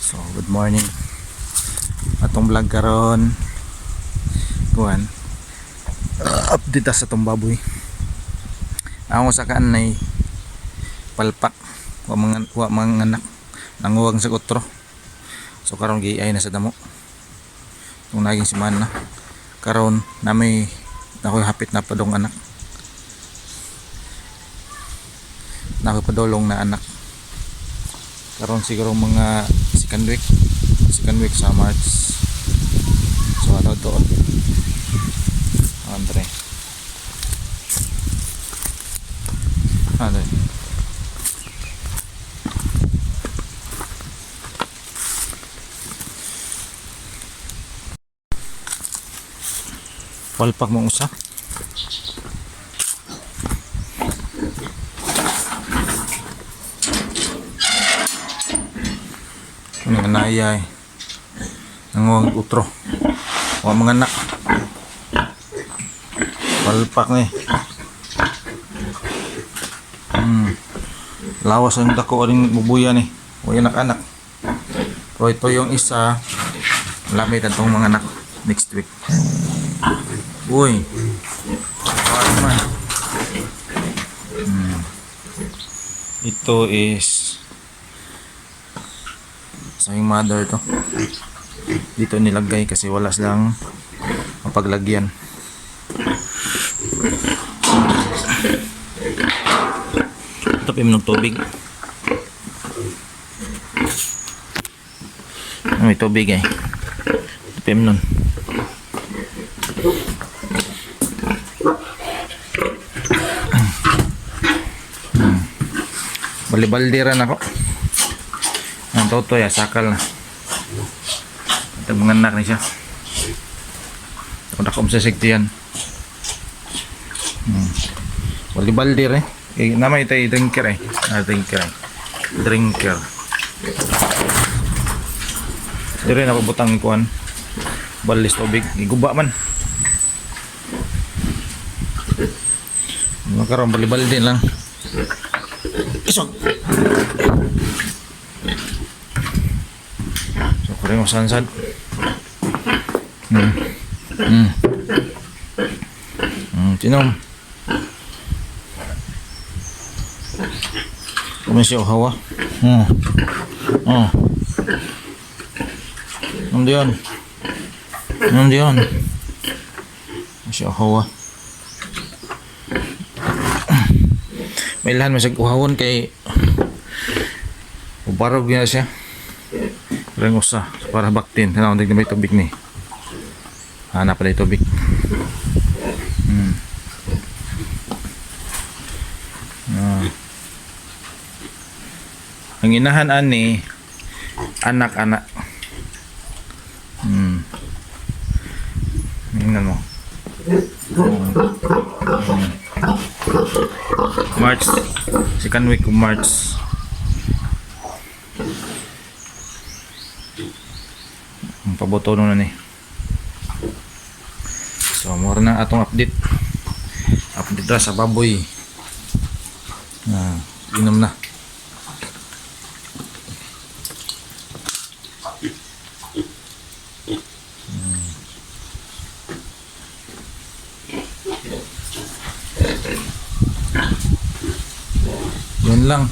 So, good morning. Atong vlog karon kuan. Update ta sa atong baboy. Ako sa kaan nay palpak wa mga anak, nanguwang sa utro. So karon giay na sa damo. Tung naging semana. Karon na may ako'y hapit na padong anak. Na ako'y padulong na anak. Karon siguro mga second week sa March. So ato doon. Andre. Andre. Palpak mong usa. Ano nga naya eh. Nanguwag utro. Wa mga anak. Palpak ni. Lawas ang dako ring bubuya ni. Wa anak-anak. Pero ito yung isa. Lamit atong mga anak next week. Uy. Kuwan man. Ito is sa yung mother to. Dito nilagay kasi wala silang mapaglagyan. Ito pa ng tubig. Ah, may tubig eh. Ito pa nun. Balibaldiran ako. Ang toto ya, sakal na. Ito mga anak ni siya. Kung ako sa sigtiyan. Balibaldir eh. Eh, namay tayo drinker eh. Ah, drinker eh. Drinker. Dire na pabutang kuan. Balis tubig. Iguba man. Mga karon balibaldi lang. Isog. So, kore mo sansad. Tinom. Kami siya hawa. Oh. Ano yun? Ano yun? Siya hawa. May lahan mo sa uhawon kay ubarog na siya. Ring usa para baktin. Tanaw tignan may tubig ni. Hanap pala yung tubig. Ah. Ang inahan ani anak-anak. Tingnan mo. March, second week of March. Ang paboto na ni. So, mura na atong update. Update ra sa baboy. Ah, inom na. Yun lang.